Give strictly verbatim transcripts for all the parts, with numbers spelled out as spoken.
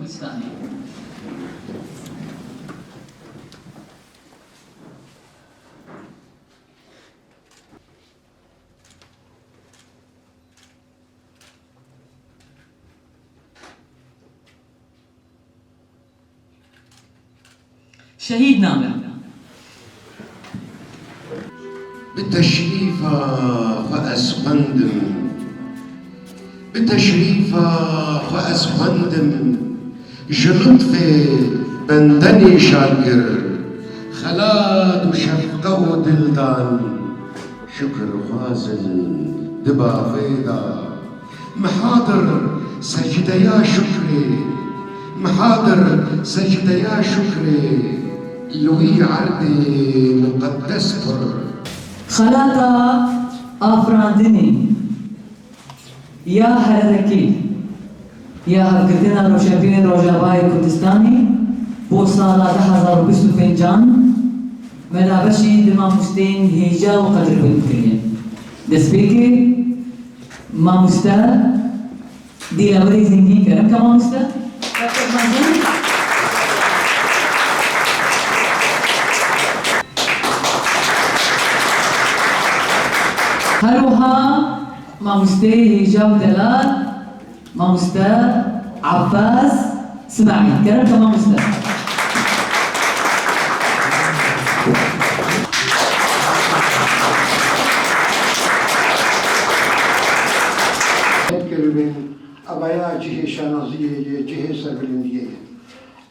Kurdîstanê. Şehîd name. Bi teşrîfa xwe ez xwendim. Bi teşrîfa xwe ez xwendim. Ji lutfê bende nîşan kir. Xelat û şefqe û dildan. Şukur xwazin di bavê de. Mihadir secdeya şukrê, mihadir secdeya şukrê, li wî erdê muqeddes pir. Xelata afirandinê ya Hererekê ya Hevgirtina Rewşenbîrên Rojavayê Kurdistanê bo sala du hezar û bîst û pêncan me dabeşî di mamosteyên hêja û qedirbind kiriye. Destpêkê mamoste Dîlawerê Zengîn, kerem ke mamoste. Her wiha mamosteyê hêja û delal, mamoste Abbas Simaîl. Kerem ke mamoste. Kiribin, evaya cihê şanaziyê ye, cihê serbilindiyê ye.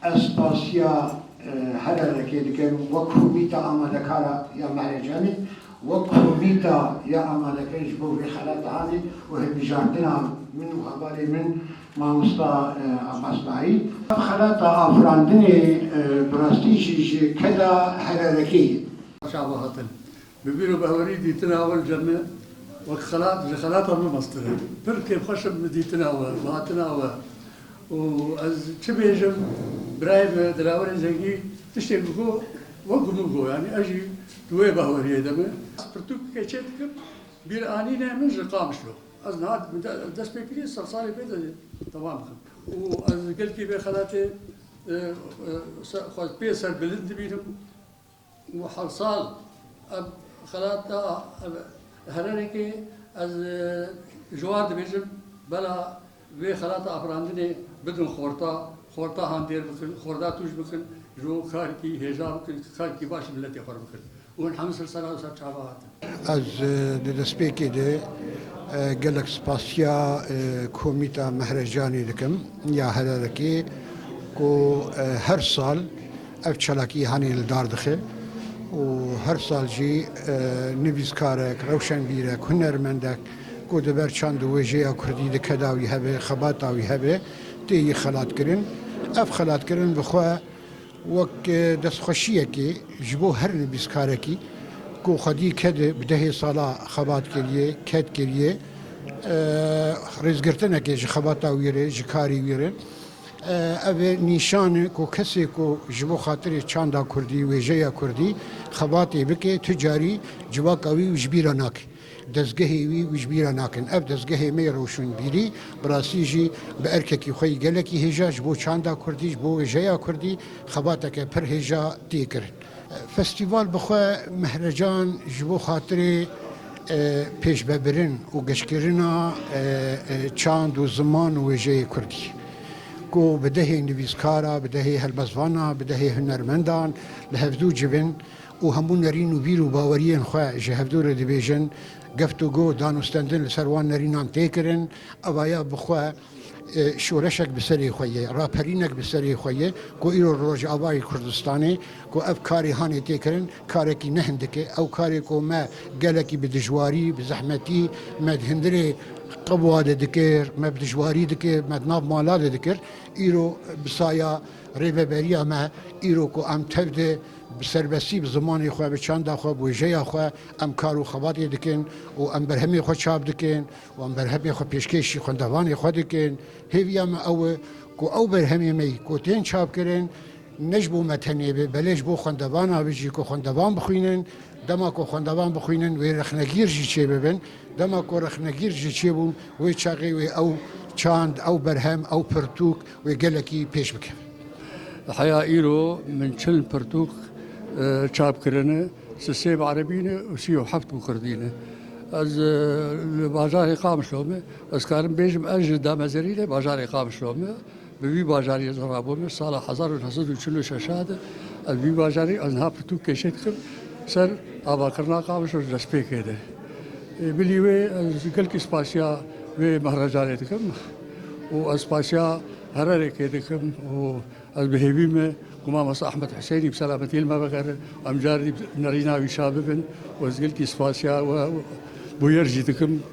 Ez spasiya, e, Hererekê dikim, wek komîta amadekara ya Mehrecanê, wek komîta ya amadekar ji bo vê xelata hanê û hilbijartina min û hevalê min, mamosta, e, Abbas Naî. Ev xelata afirandinê, e, bi rastî jî ji keda Hererekê ye. Çava hatin. Bi bîr û bawerî dîtina we li cem me wek xelat, ji xelata min mestir e. Pir kêfxweş im bi dîtina we, bi hatina we. Û ez çi bêjim, birayê me Dilawerê Zengî tiştê ku got, wek ku min got, yanî ez jî di wê baweriyê de me. Ez pirtûkekê çê dikim, bîranînê min ji Qamişlo. Ez niha de-, dest pê kirî, sed salê pê de temam bikim. Û ez gelkî vê xelatê, e, e, se-, xwe pê serbilind dibînim. Û her sal ev xelata, ev Hererekê ez, e, ji war dibêjim, bela vê xelata afirandinê bidin xorta, xorta handêr bikin, xorta tûj bikin, ji bo karekî hêja bikin, karekî baş miletê xwe bikin. Û hûn hemî ser sera û ser çava hatin. Ez, e, di destpêkê de, e, gelek spasiya, e, Komîta Mehrecanê dikim ya Hererekê ku, e, her sal ev çalakî hanê li dar dixe û her sal jî, e, nivîskarek, rewşenbîrek, hunermendek ku di ber çand û wêjeya kurdî di keda wî hebe, xebata wî hebe, tê yî xelatkirin. Ev xelatkirin bi xwe wek, e, destxweşiyekê ji bo her nivîskarekî ku xwedî ked bi dehê sala xebat kiriye, ked kiriye, e, rêzgirtinekê ji xebata wî re, ji karê wî re. E, ev ê nîşan e ku kesê ku ji bo xatirê çanda kurdî, wêjeya kurdî xebatê bike, tu carî civaka wî ji bîra nake. Dezgehê wî, wî ji bîra nakin. Ev dezgehê me yê rewşenbîrî bi rastî jî bi erkekî xwe yî gelekî hêja ji bo çanda kurdî, ji bo wêjeya kurdî xebateke pir hêja tê kirin. Festîval bi xwe Mehrecan ji bo xatirê, e, pêşvebirin û geşkirina, e, e, çand û ziman û wêjeyê kurdî, ku bi dehê nivîskara, bi dehê helbestvana, bi dehê hunermendan li hevdû civin û hemû nerîn û bîr û baweriyên xwe ji hevdû re dibêjin, geftugo, danûstendin li ser wan nerînan tê kirin. Evaya bi xwe, e, şoreşek bi serê xwe ye, raperînek bi serê xwe ye ku îro Rojavayê Kurdistanê ku ev karê hanê tê kirin, karekî ne hindik e. Ew karê ku me gelekî bi dijwarî, bi zehmetî, me di hundirê qebwa de dikir, me bi dijwarî dikir, me di nav mala de dikir, îro bi saya rêveberiya me, îro ku em tev de bi serbestî, bi zimanê xwe, bi çanda xwe, bi wêjeya xwe em kar û xebatê dikin û em berhemê xwe çap dikin û em berhemê xwe pêşkêşî xwendevanê xwe dikin. Hêviya me ew e ku ew berhemê me yî ku tên çapkirin, ne ji bo me tenê be, belê ji bo xwendevana be jî, ku xwendevan bixwînin, dema ku xwendevan bixwînin, wê rexnegîr jî çêbibin. Dema ku rexnegîr jî çêbûn, wê çaxê wê ew Çand, ew berhem, ew pirtûk wê gelekî pêş bikeve. Heya îro min çil pirtûk, e, çap kirine, sisê bi erebî ne û sî û heft bi kurdî ne. Ez, e, li bajarê Qamişlo me, ez karim bêjim, ez ji Damezerî ne, bajarê Qamişlo me. Bi vî bajarî ez rabûme, sala hezar û neh sed û çil û şeş de, ez vî bajarî, ez niha pirtûk kêşê dikim ser avakirina Qamişlo ji destpêkê de. E, bilî wê ez gelkî spasiya wê mehrecanê dikim û ez spasiya hererêkê dikim û ez bi hêvî me ku mamosta Ehmed Husênî bi selametî li me vegere, em carî nerîna wî şa bibin û ez gelkî spasiya we bûyer jî dikim.